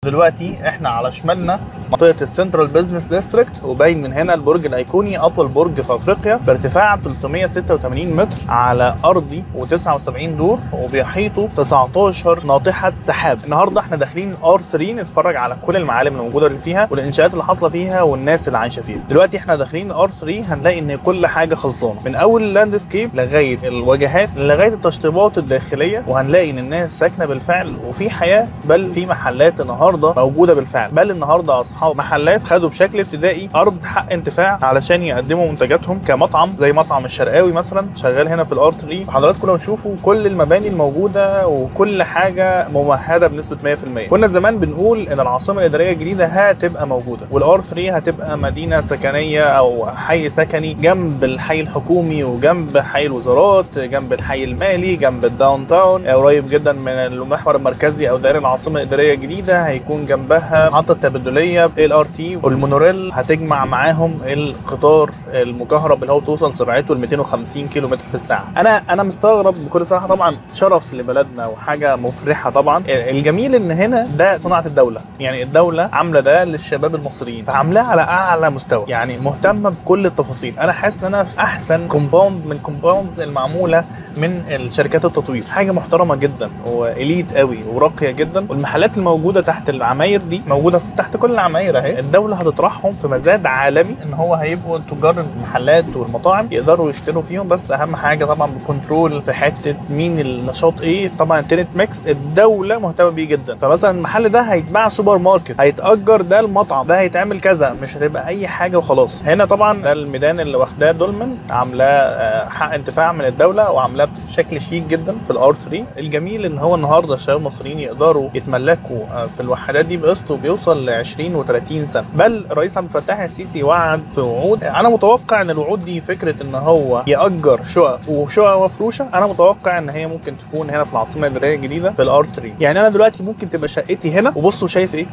دلوقتي احنا على شمالنا منطقة ال Central Business District، وباين من هنا البرج الايقوني، اطول برج في افريقيا بارتفاع 386 متر على ارضي و79 دور، وبيحيطه 19 ناطحه سحاب. النهارده احنا داخلين R3 نتفرج على كل المعالم الموجودة اللي فيها والانشاءات اللي حاصله فيها والناس اللي عايشه فيها. دلوقتي احنا داخلين R3 هنلاقي ان كل حاجة خلصانه من اول ال landscape لغاية الواجهات لغاية التشطيبات الداخلية، وهنلاقي ان الناس ساكنة بالفعل وفي حياة، بل في محلات النهارده موجودة بالفعل. بل النهارده اصحاب محلات خدوا بشكل ابتدائي ارض حق انتفاع علشان يقدموا منتجاتهم كمطعم، زي مطعم الشرقاوي مثلا شغال هنا في ال R3. حضراتكم لو تشوفوا كل المباني الموجودة وكل حاجة ممهده بنسبة 100%. كنا زمان بنقول ان العاصمة الادارية الجديدة هتبقى موجودة وال R3 هتبقى مدينة سكنية او حي سكني جنب الحي الحكومي وجنب حي الوزارات، جنب الحي المالي، جنب ال downtown، قريب جدا من المحور المركزي او دائرة العاصمة الادارية الجديدة، هيكون جنبها محطة تبادليه LRT والمونوريل، هتجمع معاهم القطار المكهرب اللي هو بتوصل سرعته ل 250 كيلو متر في الساعة. انا مستغرب بكل صراحة، طبعا شرف لبلدنا وحاجه مفرحة طبعا. الجميل ان هنا ده صناعة الدولة، يعني الدولة عامله ده للشباب المصريين، فعاملاه على اعلى مستوى، يعني مهتمة بكل التفاصيل. انا حاسس ان انا في احسن compound من compounds المعموله من الشركات التطوير، حاجة محترمه جدا و elite قوي وراقيه جدا. والمحلات الموجودة تحت العماير دي موجودة في تحت كل العماير اهي، الدولة هتطرحهم في مزاد عالمي ان هو هيبقوا تجار المحلات والمطاعم يقدروا يشتروا فيهم. بس اهم حاجة طبعا ب control في حتة مين النشاط ايه، طبعا ال tenant mix الدولة مهتمة بيه جدا. فمثلا المحل ده هيتباع سوبر ماركت، هيتاجر ده المطعم، ده هيتعمل كذا، مش هتبقى اي حاجة وخلاص. هنا طبعا ده الميدان اللي واخداه دولمن، عاملاه حق انتفاع من الدولة وعاملاه بشكل شيك جدا في ال R3. الجميل ان هو النهارده الشباب المصريين يقدروا يتملكوا في الوحدات دي بقسط بيوصل ل 20 و30 سنة. بل الرئيس عبد الفتاح السيسي وعد في وعود، انا متوقع ان الوعود دي فكرة ان هو ياجر شقق وشقق مفروشه، انا متوقع ان هي ممكن تكون هنا في العاصمة الادارية الجديدة في ال R3. يعني انا دلوقتي ممكن تبقى شقتي هنا، وبصوا شايف ايه؟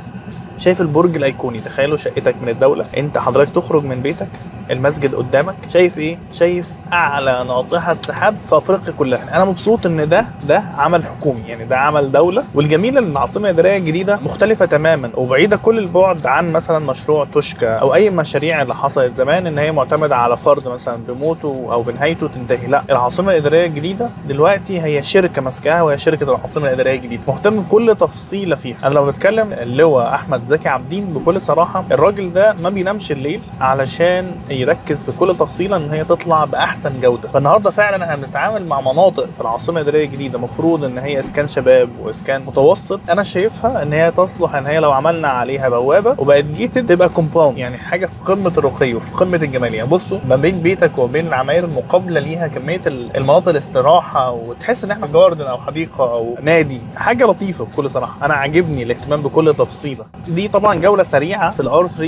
شايف البرج الايقوني. تخيلوا شقتك من الدولة، انت حضرتك تخرج من بيتك المسجد قدامك، شايف ايه؟ شايف اعلى ناطحه سحاب في افريقيا كلها. انا مبسوط ان ده عمل حكومي، يعني ده عمل دولة. والجميل ان العاصمة الادارية الجديدة مختلفة تماما وبعيدة كل البعد عن مثلا مشروع توشكا او اي مشاريع اللي حصلت زمان ان هي معتمدة على فرد مثلا بموته او بنهايته تنتهي. لا، العاصمة الادارية الجديدة دلوقتي هي شركة ماسكاها، وهي شركة العاصمة الادارية الجديدة، مهتم بكل تفصيله فيها. انا لو بتكلم اللواء احمد زكي عابدين بكل صراحة، الراجل ده ما بينامش الليل علشان يركز في كل تفصيله ان هي تطلع باحسن جوده. فالنهارده فعلا احنا بنتعامل مع مناطق في العاصمة الادارية الجديدة المفروض ان هي اسكان شباب واسكان متوسط، انا شايفها ان هي تصلح ان هي لو عملنا عليها بوابه وبقت gated تبقى compound، يعني حاجة في قمة الرقي وفي قمة الجمالية. بصوا ما بين بيتك وبين العماير المقابلة ليها كمية المناطق الاستراحة، وتحس ان احنا garden او حديقة او نادي، حاجة لطيفة بكل صراحة. انا عاجبني الاهتمام بكل تفصيله. دي طبعا جولة سريعة في ال R3،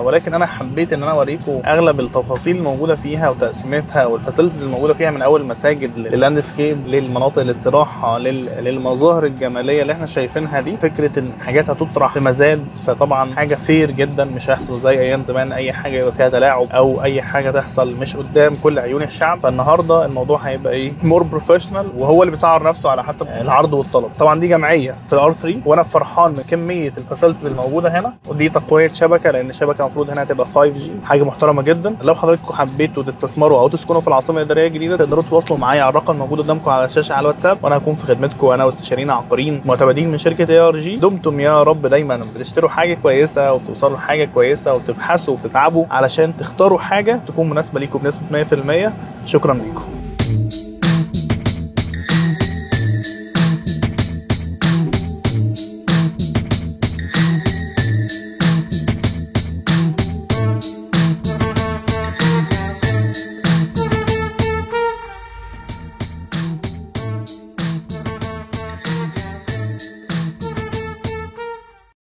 ولكن انا حبيت ان انا اوريكم اغلب التفاصيل الموجودة فيها وتقسيمتها وال facilities الموجودة فيها، من اول المساجد لل landscape للمناطق الاستراحة للمظاهر الجمالية اللي احنا شايفينها دي. فكرة ان حاجات هتطرح في مزاد، فطبعا حاجة fair جدا، مش هيحصل زي ايام زمان اي حاجة يبقى فيها تلاعب او اي حاجة تحصل مش قدام كل عيون الشعب. فالنهارده الموضوع هيبقى ايه، more professional، وهو اللي بيسعر نفسه على حسب العرض والطلب. طبعا دي جمعية في ال R3، وانا فرحان من كمية ال facilities الموجودة هنا، ودي تقوية شبكة لان الشبكة المفروض هنا هتبقى 5G، حاجة محترمه جدا. لو حضراتكم حبيتوا تستثمروا او تسكنوا في العاصمة الادارية الجديدة تقدروا تتواصلوا معايا على الرقم الموجود قدامكم على الشاشة على الواتساب، وانا هكون في خدمتكم، انا واستشاريين عقاريين معتمدين من شركة ARG. دمتم يا رب دايما بتشتروا حاجة كويسة وبتوصلوا لحاجة كويسة وبتبحثوا وبتتعبوا علشان تختاروا حاجة تكون مناسبة ليكم بنسبة 100%. شكرا ليكم.